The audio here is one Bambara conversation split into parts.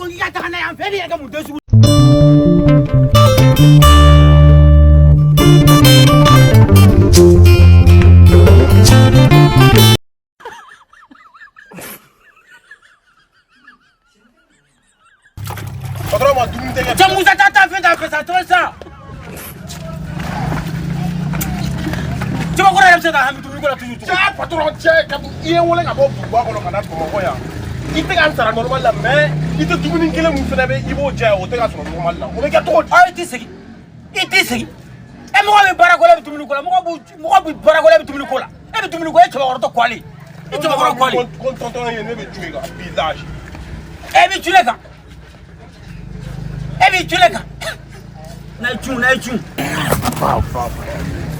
ko k'i ka taga n'a ye yan fɛ, e b'i yɛrɛ kɛ mun den sugu? Patron ma dumuni tɛ kɛ. Cɛ Musa, taa taa fɛn ta fɛ sa, tɔn sa. Cɛbakɔrɔ yɛrɛ bɛ se ka hami dumuni ko la toujours cogo. Cɛ patron, cɛ ka i ye n wele ka bɔ duguba kɔnɔ ka na Bamakɔ yan. I tɛ ka n sara normal la, mais i tɛ dumuni kelen mun fana bɛ i b'o diya, o tɛ ka sɔrɔ normal la. O bɛ kɛ cogo di? Ayi, i t'i sigi. I t'i sigi. E mɔgɔ bɛ baara ko la, e bɛ dumuni ko la. Mɔgɔ bɛ baara ko la, e bɛ dumuni ko la. E bɛ dumuni ko, e cɛbakɔrɔ tɛ kɔli. I cɛbakɔrɔ kɔli. Ko n tɔntɔn ye, ne bɛ cun i kan bilahi. E bɛ cun ne kan. E bɛ cun ne kan. N'a ye cun, n'a ye cun.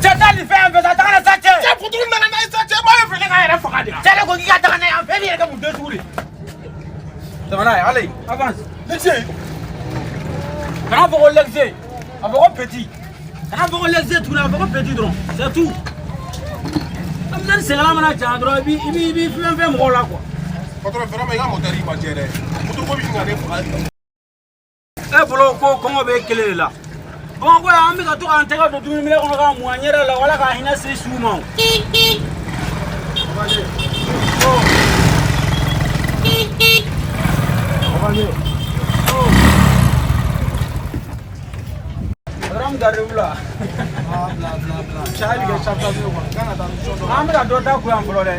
Cɛ, taa nin fɛn yan fɛ sa, taga na sa cɛ. Cɛ patron nana n'a ye sa, cɛ b'a ye fɛ ne k'a yɛrɛ faga de. Cɛ, ne ko k'i ka taga n'a ye yan fɛ, e b'i yɛrɛ kɛ mun den sugu de ye? Tɛmɛ n'a ye, allez, avance. Ne cɛ. Kana fɔ ko léger, a fɔ ko petit. Kana fɔ ko léger tuguni, a fɔ ko petit dɔrɔn, c'est tout. Denmisɛnnin senkala mana ja dɔrɔn, i b'i fɛn fɛn mɔgɔw la quoi. Patron, vraiment i ka moteur ma jɛ dɛ. Moto ko bɛ ɲini ka ne faga. E bolo ko kɔngɔ bɛ e kelen de la. Bamakɔ yan, an bɛ ka to k'an tɛgɛ don dumuni minɛ kɔnɔ k'a mun an yɛrɛ la wala k'a hinɛ se su ma o. Patron garde la. An bɛ ka dɔ da ko yan fɔlɔ dɛ.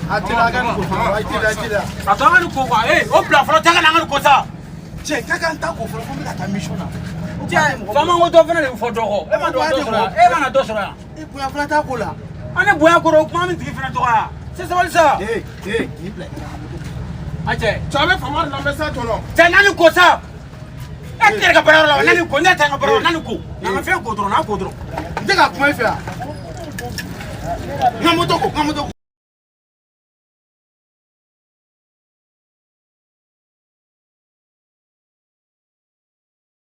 A teliya, a ka nin ko fɔlɔ, a teliya, a teliya. A to an ka nin ko quoi. Ee, o bila fɔlɔ, tɛ ka na an ka nin ko sa. Cɛ, k'a ka n ta ko fɔlɔ, ko n bɛ ka taa mission na. Cɛ, faama ko dɔ fana de bɛ fɔ dɔ kɔ. E ma dɔ sɔrɔ yan. E mana dɔ sɔrɔ yan. I bonya fana t'a ko la. An ne bonya kɔrɔ, o kuma min tigi fana dɔgɔya. Se sabali sa. Ee ee, nin bila i ka moto. A cɛ. Cɛ, a bɛ faama de lamɛn sa tɔnɔ. Cɛ, naani ko sa. E tɛ yɛrɛ ka baarayɔrɔ la wa? Naani ko, ne tɛ n ka baarayɔrɔ la, naani ko. Na ka fɛn ko dɔrɔn, n'a ko dɔrɔn. N tɛ ka kuma i fɛ yan. N ka moto ko, n ka moto ko.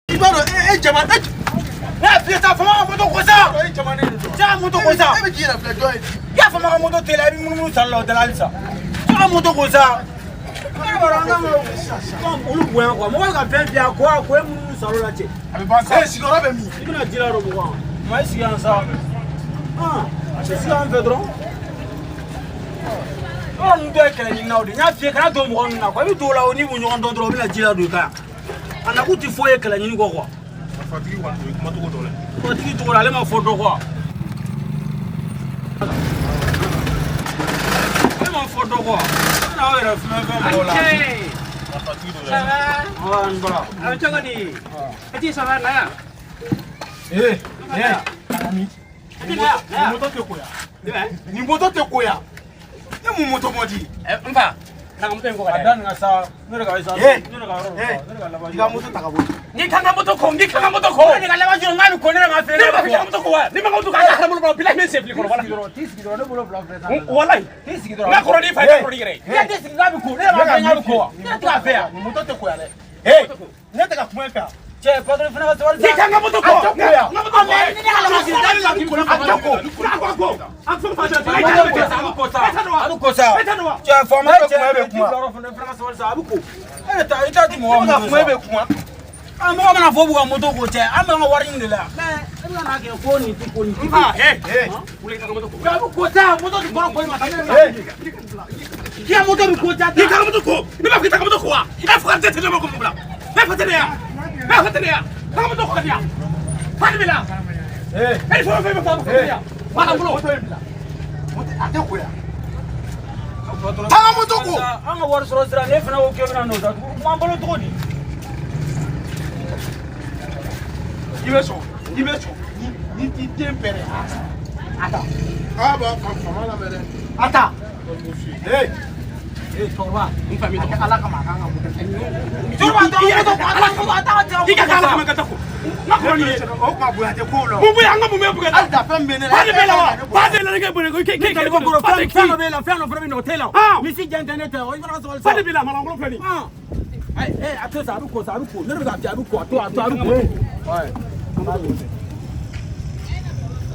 I b'a dɔn e jama e. Ne y'a f'i ye sa, faama ka moto ko sa. E jamanen de don. Cɛ ka moto ko sa. E bɛ k'i yɛrɛ filɛ jɔn ye? I y'a faama ka moto teliya, i bɛ munumunu sali la o da la halisa. Cɛ ka moto ko sa. Ne b'a dɔn an kan ka olu bonya quoi. Mɔgɔ bɛ ka fɛn f'i ye, a ko a ko e munumunu salo la cɛ. A bɛ ban sa. E sigiyɔrɔ bɛ min? I bɛna ji la dɔ bugɔ. Ma i sigi yan sa. A tɛ sigi an fɛ dɔrɔn. Yɔrɔ ninnu dɔ ye kɛlɛ ɲininaw de ye. N y'a f'i ye, kana don mɔgɔ ninnu na quoi. I bɛ don o la, o n'i b'u ɲɔgɔn dɔn dɔrɔn, u bɛna ji la don i kan yan. A nakun tɛ foyi ye kɛlɛ ɲini kɔ quoi. Fatigi kɔni, o ye kuma cogo dɔ la. Fatigi cogo la, ale ma fɔ dɔ kɔ. Ale ma fɔ dɔ kɔ. E n'aw yɛrɛ fɛn fɛn mɔgɔw la. Fatigi dɔ Ça la. va? Ɔ, n bɔra. A bɛ cogo di? Petit, ça va na yan? Ee ee. Petit, na yan, na Nin yan. moto tɛ ko yan. Nin moto tɛ ko yan. Ne mun moto mɔ di? N fa, na ka moto in ko ka A dɛ. da nin ka sa, ne de ka essence, Ee ne de ka yɔrɔ ee, ne de ka lavage. I ka moto ta ka bɔ. N'i kan ka moto ko, n'i kan ka moto ko. Ne de ka lavage, n k'a bɛ ko, ne de m'a fɛ. Ne b'a fɔ k'i ka moto ko wa? Ni ma ka moto ko, a ka haramu bolo, bilahi n bɛ sen fili kɔnɔ wala. T'i sigi dɔrɔn, ne bolo fila filɛ sanfɛ. Walahi. T'i sigi dɔrɔn. N ka kɔrɔ n'i fa ye, n ka kɔrɔ n'i yɛrɛ ye. Ne t'i sigi k'a bɛ ko, ne de m'a fɛ n k'a bɛ ko wa? Ne tɛ k'a fɛ yan. Nin moto tɛ ko yan dɛ. Ee, ne tɛ ka kuma i fɛ yan. Cɛ, patron fana ka sabali sa. N'i kan ka moto ko. A tɛ ko yan. N ka moto ko. Mais ne ka lavage, da la k'i ko. A tɛ ko. A ko ko. A fɛn fɛn fɛn. A bɛ ko sa, a bɛ ko sa. A bɛ ko sa. Cɛ, faama Ne bɛ cɛ, kuma, e bɛ kuma. fana ka sabali sa, a bɛ ko. E de ta, i t'a di mɔgɔ Ne ma. bɛ ka kuma, e bɛ kuma. Ah, mɔgɔ mana fɔ b'u ka moto ko cɛ, an bɛ an ka wari ɲini de la yan. Mais e bɛ ka n'a kɛ ko nin ti ko nin ti. N fa, ee. Ee Wuli i ka moto ko. A bɛ ko sa, moto ti kɔrɔ ko ma. ee. K'i ka moto bɛ ko sa. N'i kan ka moto ko, ne b'a fɔ k'i ka moto ko wa? E fa tɛ ne ma ko mun bila. E fa tɛ ne ya. E fa tɛ ne ya. Ka moto ko ka di yan. Fa de bɛ la. Ee. E fɛn fɛn bɛ fa ko di yan. Fa ka bolo. Moto in bila. Moto a tɛ ko yan. Taa ka moto ko. An ka wari sɔrɔ sira, ne fana ko k'e bɛna n'o datugu. Kuma bolo cogo di? I bɛ sɔn, i bɛ sɔn. Ni t'i den pɛrɛn. A ta. Ah bon, faama lamɛn dɛ. A ta. Ee. Ee cɛkɔrɔba. N fa mi A kɛ tɔgɔ. Ala kama, a k'an ka moto. Cɛkɔrɔba, a t'a ka moto ko, a t'a ka moto, a t'a ka cɛ ka I ka moto k'ala ko kama sa. ka taa ko. N ka kɔrɔ n'i ye. O kuma bonya tɛ kow la. Mun bɛ yan, an ka mun bɛ bugɛ. Hali da fɛn min bɛ ne la. Fa de bɛ la wa? Fa de la ne kɛ bolo ko k'e Ne k'e ko kɔrɔ, fa de fɛn dɔ k'i. b'e la, fɛn dɔ fana bɛ yen nɔ, o t'e la. Ah. Misi jɛn tɛ ne tɛ, o i fana ka sabali sa. Fa de b'i la, malangolo filɛ nin ye. Ah. Ayi, eh, a to sa, a bɛ ko sa, a bɛ ko. Ne de bɛ k'a f'i ye, a bɛ ko, a to, a to, a bɛ ko.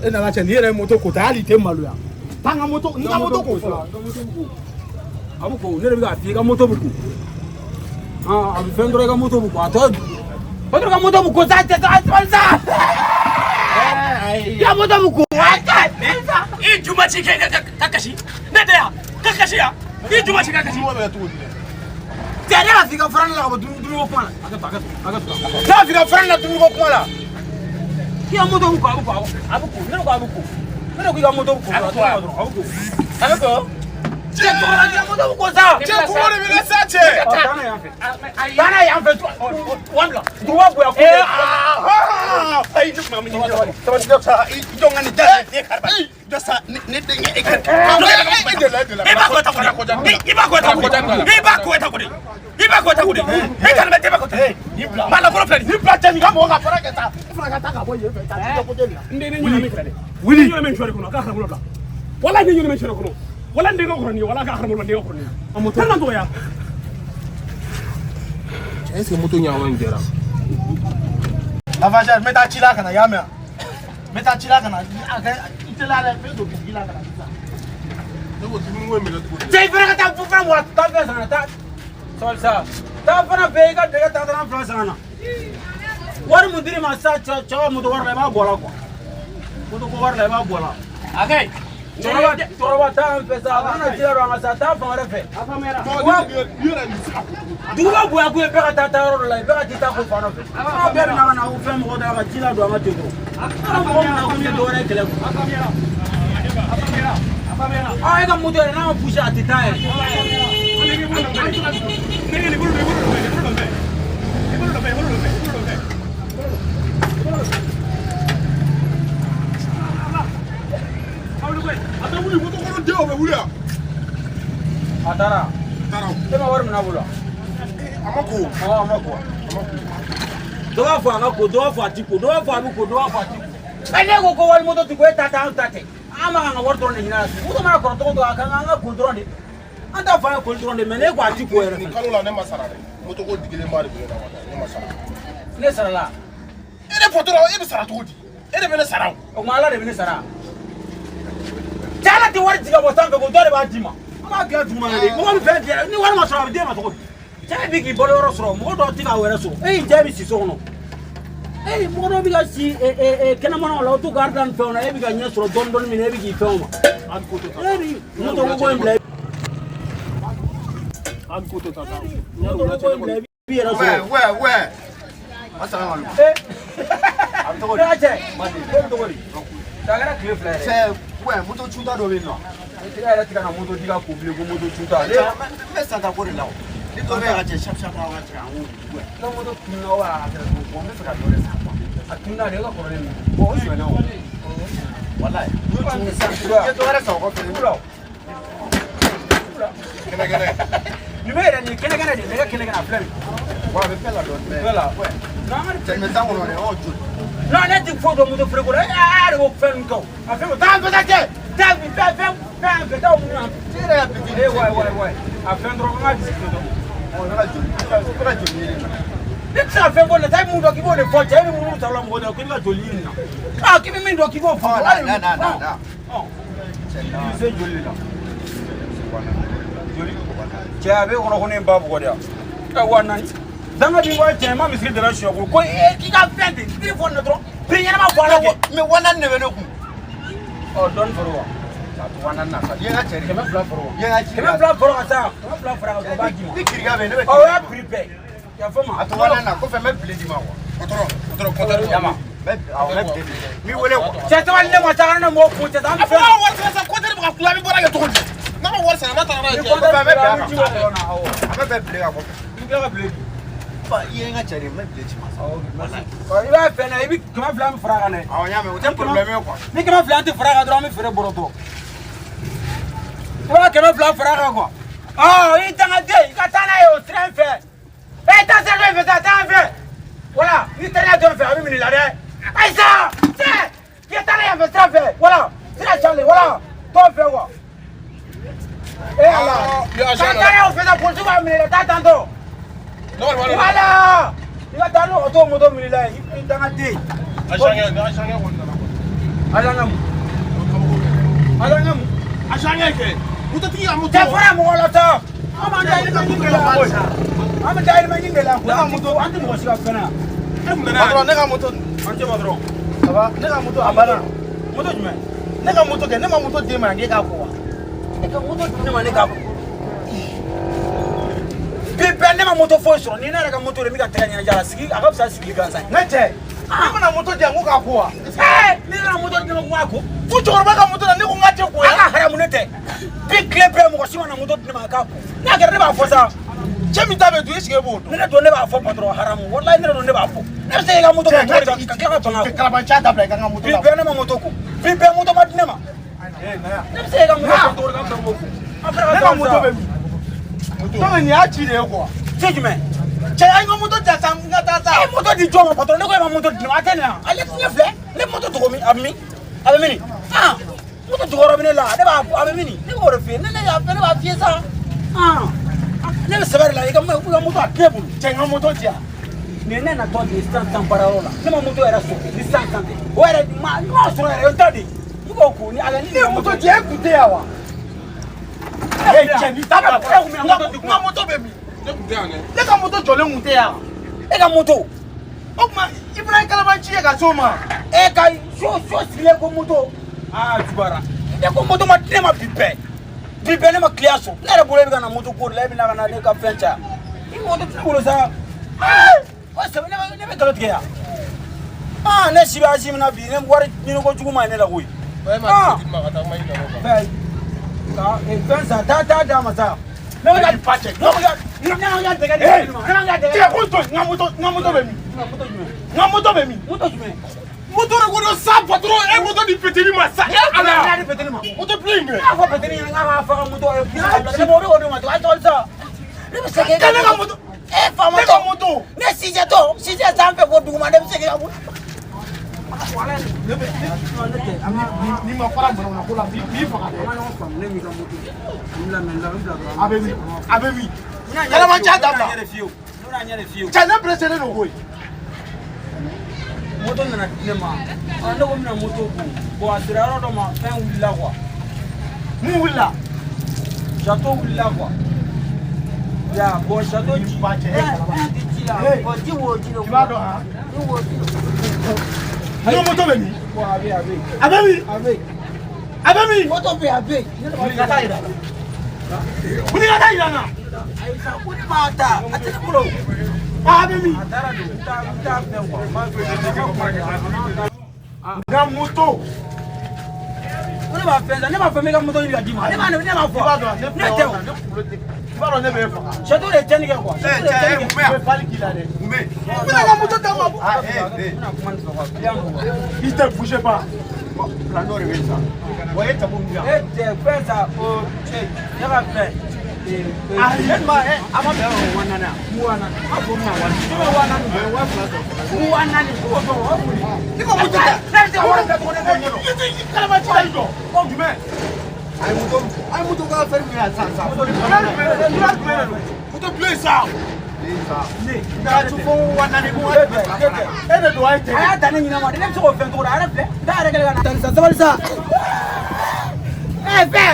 E nana cɛ, n'i yɛrɛ ye moto ko ta, hali i tɛ maloya. Taa n ka moto, n ka moto ko fɔlɔ. A bɛ ko, ne de bɛ k'a f'i ye, i ka moto bɛ ko. A bɛ fɛn dɔrɔn i ka moto bɛ ko a tɔ o dɔrɔn ka moto bɛ ko sa cɛ sa sabali sa. I ka moto bɛ ko a tɛ sa. I juma ci kɛ ka kasi ne tɛ yan ka kasi yan i juma ci ka kasi. Dumuni bɛ kɛ cogo di dɛ? Cɛ ne b'a f'i ka fara ne la ka bɔ dumuni ko kuma la. Hakɛ to hakɛ to hakɛ to. Ne b'a f'i ka fara ne la dumuni ko kuma la. K'i ka moto bɛ ko a bɛ ko a bɛ ko ne ko a bɛ ko ne ko k'i ka moto bɛ ko a bɛ ko a bɛ ko a bɛ ko. Cɛ tɔgɔ la k'i ka moto bɛ ko sa. Cɛ kɔngɔ de bɛ ne sa cɛ. Taa n'a yan fɛ. Taa n'a yan fɛ one bila. Duguba bonya ko. Ayi ne kuma min sabali sabali sa i jɔ n ka nin da den kariba jɔ sa ne denkɛ e ka. I b'a ko ta ko de i b'a ko ta ko de i b'a ko ta ko de i b'a ko ta ko de e kana bɛ tɛmɛ ko ta maa la kɔrɔ filɛ nin Ni bila cɛ nin ka mɔgɔ ka baara kɛ sa. E fana ka taa ka bɔ yen fɛ ka taa ko den na. N den ne ɲinɛ min kɛlɛ dɛ wuli ɲinɛ min sɔrɔ kɔnɔ k'a haramu bila wala ne ɲinɛ min sɔrɔ kɔnɔ wala n denkɛ kɔrɔ nin ye wala k'a haramu bila n denkɛ kɔrɔ nin ye a moto na dɔgɔya. Est ce que moto ɲagama in jɛra? Lavageur, n bɛ taa ci la ka na, i y'a mɛn wa? N bɛ taa ci la ka na, a kɛ i teliya dɛ, n bɛ don bitigi la ka na sisan. Ne ko dumuni ko in bɛ kɛ cogo di? Cɛ i fana ka taa fana mɔgɔ taa fɛn san ka na taa sabali sa taa fana fɛ i ka dɛgɛ taa fana fila san ka na wari mun dir'i ma sa cɛ cɛ ka moto wari la i b'a bɔ a la quoi moto ko wari la i b'a bɔ a la. A ka ɲi. Cɛkɔrɔba cɛkɔrɔba taa an fɛ sa a kana ji ladon an ka sa taa fan wɛrɛ fɛ. A faamuyara. I yɛrɛ nin se ka ko cogo di? Duguba bonya kun ye bɛɛ ka taa taa yɔrɔ dɔ la bɛɛ ka t'i ta ko fan dɔ fɛ. An bɛɛ bɛ na ka na o fɛn mɔgɔ da ka ji ladon an ka ten dɔrɔn. An mɔgɔ min na ko ne dɔwɛrɛ ye kɛlɛ kuwa. A faamuyara a faamuyara a faamuyara. Aa e ka moto yɛrɛ n'a ma poussé a tɛ taa yɛrɛ. A tɛ wuli moto kɔnɔ den o bɛ wuli yan. A taara. A taara o. E ma wari minɛ a bolo wa? A ma ko. Awɔ a ma ko. Dɔ b'a fɔ a ka ko dɔ b'a fɔ a ti ko dɔ b'a fɔ a bɛ ko dɔ b'a fɔ a ti ko. Ɛ ne ko ko wali moto ti ko e ta tɛ anw ta tɛ. An ma kan ka wari dɔrɔn de ɲini a la. Moto mana kɔrɔ cogo o cogo a kan an ka ko dɔrɔn de. An ta fan ye koli dɔrɔn de mais ne ko a ti ko yɛrɛ Nin fɛnɛ. kalo la ne ma sara dɛ. Moto ko digilen ba de bɛ ne la wa ne ma sara. Ne sara la. E de patron e bɛ sara cogo di? E de bɛ ne sara o. O tuma Ala de bɛ ne sara. Cɛ Ala tɛ wari jigin ka bɔ sanfɛ ko dɔ de b'a d'i ma. An b'a dilan duguma de. Mɔgɔ bɛ fɛn fiyɛ ni wari ma sɔrɔ a bɛ d'e ma cogo di? Cɛ bɛ k'i balo yɔrɔ sɔrɔ mɔgɔ dɔw tɛ k'a wɛrɛ sɔrɔ. E y'i cɛ bɛ si so kɔnɔ. Ee mɔgɔ dɔw bɛ ka si kɛnɛmanaw la o t'u ka arida ni fɛnw na e bɛ ka ɲɛ sɔrɔ dɔɔni dɔɔni min na e bɛ k'i fɛnw ma. E bɛ moto ko in bila. Moto ko in bila i b'i yɛrɛ sɔrɔ. Ouais, ouais. Assalamu alaikum. Ee. A bɛ cogo Ne di? ka cɛ. E bɛ cogo di? A kɛra tile fila yɛrɛ. Cɛ, ouais, moto cunta dɔ bɛ yen nɔ. E yɛrɛ tɛ ka na moto di ka ko bilen ko moto cunta. Cɛ, n bɛ santa ko de la o. Ni dɔ bɛ yen ka cɛ sap sap ka cɛ an k'o ouais. Ne ka moto tununa wa a kɛra cogo Bon, n bɛ fɛ ka dɔ de san quoi. A tununa de e ka kɔrɔlen ninnu. Bon, o sonyɛna o. Walayi. N'o cun, i ye dɔ wɛrɛ san o kɔfɛ. Wula. Kɛnɛ kɛnɛ. Nin bɛ yɛrɛ nin kɛnɛ kɛnɛ de nɛgɛ kɛnɛ kɛnɛ a filɛ nin. Bon, a bɛ fɛn la dɔɔni mais. Fɛn la. Ouais. Non, an ka Cɛ, nin bɛ tan kɔnɔ dɛ, ɔ joli. Non, ne tɛ foyi dɔn moto feere ko la. E yɛrɛ de ko fɛn ninnu kɛ o. A fɛn taa an fɛ sa cɛ. Taa fɛn fɛn fɛn fɛ taa o minnu an fɛ. Cɛ yɛrɛ y'a petit. Eh ouais ouais ouais. A fɛn dɔrɔn an ka discuter dɔrɔn. Ɔ, ne ka joli, ne ka joli ɲini na. Ne tɛ se ka fɛn fɔ nin na. Taa i bɛ mun dɔn k'i b'o de fɔ cɛ. E bɛ mun sɔrɔ la mɔgɔ dɔ k'i bɛ ka joli ɲini na. Ah k'i bɛ min dɔn k'i b'o fɔ. Ɔ, na na na na. Ɔ. Cɛ, I na. bɛ se joli de la. Joli. Cɛ a b'e kɔnɔ ko ne ye n ba bugɔ de yan. Ɛ 4000. Danga b'i bɔ cɛ ma misiri dɛmɛ siɲɛ ko e k'i ka fɛn ten prix fɔ nin na dɔrɔn prix ɲɛnama fɔ a la kɛ. Mais 4000 de bɛ ne kun. Ɔ dɔɔni fɔrɔ wa. A to 4000 na sa. I ye n ka cɛ de. 200 fɔrɔ wa. I ye n ka ci. 200 fɔrɔ ka sa 200 fɔrɔ ka dɔrɔn n b'a d'i ma. Ni kirika bɛ yen, ne bɛ Ɔ o y'a kirika. prix bɛɛ ye. Yafa ma. A to 4000 na, kɔfɛ n bɛ bile d'i ma quoi. Patron patron compteur. Yama. N bɛ awɔ, n bɛ bile d'i ma. N b'i wele quoi. Cɛ sabali ne ma sa kana ne mɔgɔ kun cɛ sa an A bɛ fɔ fɛn. n'a wari sara sa compteur bɛ ka kula a bɛ baara kɛ cogo di? N'a ma wari sara n'a taara n'a ye Ni cɛ. compteur Kɔfɛ an bɛ bɛn a an bɛ kan. ji bɔ kɔlɔn na awɔ. An bɛ bɛn bile kan kɔfɛ. I bɛ tila ka bile di. Ba, i ye n ka cɛ de ye, n bɛ bile ci ma sa. Awɔ merci. Ɔ i b'a fɛn na i bɛ 200 min fara a kan dɛ. Awɔ, n y'a mɛn, o tɛ problème ye quoi. Ni 200 tɛ fara a kan dɔrɔn an bɛ feere bɔrɔtɔ. I b'a 200 fara a kan quoi. Ɔ i dangaden i ka taa n'a ye o sira in fɛ. E taa sira dɔ in fɛ sa taa an fɛ. Voilà n'i taara n'a ye dɔ in fɛ a bɛ minɛ i la dɛ. Ayi sa cɛ i ka taa n'a ye yan fɛ sira fɛ voilà sira ca de voilà t'o fɛ quoi. E ala Ah, ka taa n'a ye o fɛ sa polisiw b'a minɛ i la taa tantɔ. Ne kɔni b'a dɔn. Voilà i ka taa n'o o t'o moto minɛ i la ye i dangaden. Agent ni agent kɔni nana kɔni. Agent ka mun? Agent ka mun? Agent kɛ. Mototigi ka moto. Cɛ fara mɔgɔ la sa. An b'an dahirimɛ ɲini de la koyi. An bɛ dahirimɛ ɲini de la koyi. An moto, an tɛ mɔgɔ si ka fɛn na yan. Patron, ne ka moto. An cɛ patron. Ça va? Ne ka moto a banna. Moto jumɛn? Ne ka moto kɛ, ne ma moto d'e ma yan k'e k'a ko wa? E ka moto di ne ma, ne k'a ko. Bi bɛɛ ne ma moto foyi sɔrɔ. Ni ne yɛrɛ ka moto de bɛ ka tɛgɛ ɲɛnajɛ a la, sigi a ka fisa sigili gansan ye. Ne cɛ, ne mana moto di yan ko k'a ko wa? Ɛɛ, ne nana moto di ne ma ko k'a ko. Fo cɛkɔrɔba ka moto la, ne ko n k'a tɛ ko Ala ya. haramu ne tɛ. Bi tile bɛɛ mɔgɔ si ma na moto di ne ma k'a ko. N'a kɛra ne b'a fɔ sa. Cɛ min ta bɛ dun, est-ce que e b'o dɔn? Ni ne don ne b'a fɔ patron haramu. Walayi ne don ne b'a fɔ. Ne bɛ se k'i ka moto Cɛ, ko cogo di ka tila ka ban k'a ko. Kalabanciya dabila i ka n ka moto Bi la. bɛɛ ne ma moto ko. Bi bɛɛ moto ma di ne ma. Ne bɛ se k'i ka moto ko cogo di ka ban k'o ko. An fana Ne ka ka moto bɛ min? min? Donc nin y'a ci de ye quoi. Ci jumɛn? Cɛ, an ka moto di yan sa, n ka taa sa. E ye moto di jɔn ma patron? Ne ko e ma moto di ne ma. A tɛ nin yan. Ale ɲɛ filɛ. Ne moto dogo min, a bɛ min? A bɛ min? Ah! Moto dogo yɔrɔ bɛ ne la. Ne b'a a bɛ min? Ne b'o de f'i ye. Ne y'a fɛ ne b'a f'i ye sa. Ah! Ne bɛ sɛbɛ de la. I ka moto a tɛ ne bolo. Cɛ, n ka moto di yan. Nin ye ne natɔ de ye sisan sisan baarayɔrɔ la. Ne ma moto yɛrɛ sɔrɔ ni sisan sisan tɛ. O yɛrɛ ma n m'a sɔrɔ yɛrɛ o ta de. I b'o ko ni ala ni Ne ye moto di yan, e kun tɛ yan wa? E Cɛ, nin ta bila. E N ka moto bɛ min? Ne tun tɛ yan dɛ. Ne ka moto jɔlen kun tɛ yan. E ka moto. O tuma i fana ye kalabanci ye ka s'o ma. E ka so so sigilen ko moto. Aa juguyara. Ne ko moto ma di ne ma bi bɛɛ. Bi bɛɛ ne ma client sɔrɔ. Ne yɛrɛ bolo e bɛ ka na moto ko de la, e bɛ na ka na ne ka fɛn caya. I moto tɛ ne bolo sa. Aa o sɛbɛn ne bɛ nkalon tigɛ yan. Aa ne si bɛ âge min na bi, ne wari ɲini ko jugu ma ye ne la koyi. E ma di ma ka taa ma i nana o kan. Fɛn ka fɛn san taa taa d'a ma sa. Ne bɛ ka Ba cɛ. ne bɛ ka ne ka dɛgɛ di ne ma. Ne ka dɛgɛ. Cɛ, ko to n ka moto, n ka moto bɛ min? Moto jumɛn? N ka moto bɛ min? Moto jumɛn? Moto de ko don sa patron, e moto di petini ma sa. E Ala ala. ne petini ma. Moto bilen Ne kɛ. y'a fɔ petini ɲɛna k'a b'a faga moto ye. Ne b'o de o de ma to a tɔgɔ sa. Ne bɛ se k'e Ka ne ka moto. E faama Ne ka moto. Ne sisɛ tɔ sisɛ sanfɛ fo duguma ne bɛ se k'e ka moto. Ne bɛ ni ma fara manamana ko la, n b'i faga dɛ. Ne m'i ka moto. N bila mɛ n bila dɔrɔn. A bɛ min? A bɛ min? Kalabanciya dabila. Ne bɛna ɲɛ de f'i ye. Cɛ, ne pressé don koyi. Moto nana di ne ma. Ne ko n bɛna moto ko. Bon a sera yɔrɔ dɔ ma fɛn wulila quoi. Mun wulila? Château wulila quoi. Ya bon château ji. Ba cɛ, e kalaba. Fɛn tɛ ji la. Hey. Bon ji wo ji de. I b'a dɔn han? Ji wo ji de. N ka moto bɛ min? Bon a bɛ a bɛ. A bɛ min? A bɛ. A bɛ min? Moto bɛ a bɛ. Wuli ka taa yira n na. Wuli ka taa yira n na. Ayi sa ko ne m'a ta a tɛ ne bolo. A bɛ min? A taara don n t'a n t'a fɛn quoi. N ka moto. Ko ne b'a fɛn sa ne b'a fɔ n bɛ ka moto ɲini ka d'i ma. Ne b'a ne b'a fɔ. I b'a dɔn ne Ne tɛ o. ne kunkolo tɛ. I b'a dɔn ne bɛ e faga. Château de ye tiɲɛni kɛ quoi. Château de ye tiɲɛni kɛ. N bɛ pali k'i la dɛ. N bɛna n ka moto d'a ma. N bɛna kuma nin fɛ quoi. Client don quoi. I tɛ bouger pas. E tɛ fɛn sa o cɛ ne ka fɛn. Ayi. Ne ma a ma bɛn o 4000 wa 4000 a fɔ min na wa ne bɛ 4000 bɛn 2000 wa 4000 ko dɔn o mun Ne ma moto ta. Ne bɛ se ka wari bɛɛ bɔ ne t'o ɲɛ dɔn. I tɛ kalabanciya i jɔ. Ko jumɛn? Moto bilen sa. Ne E de don wa e tɛ? A y'a ta ne ɲinɛ ma de ne bɛ se k'o fɛn cogo di a yɛrɛ filɛ da yɛrɛ kɛlen ka na. Sabali sa. Ɛ fɛn.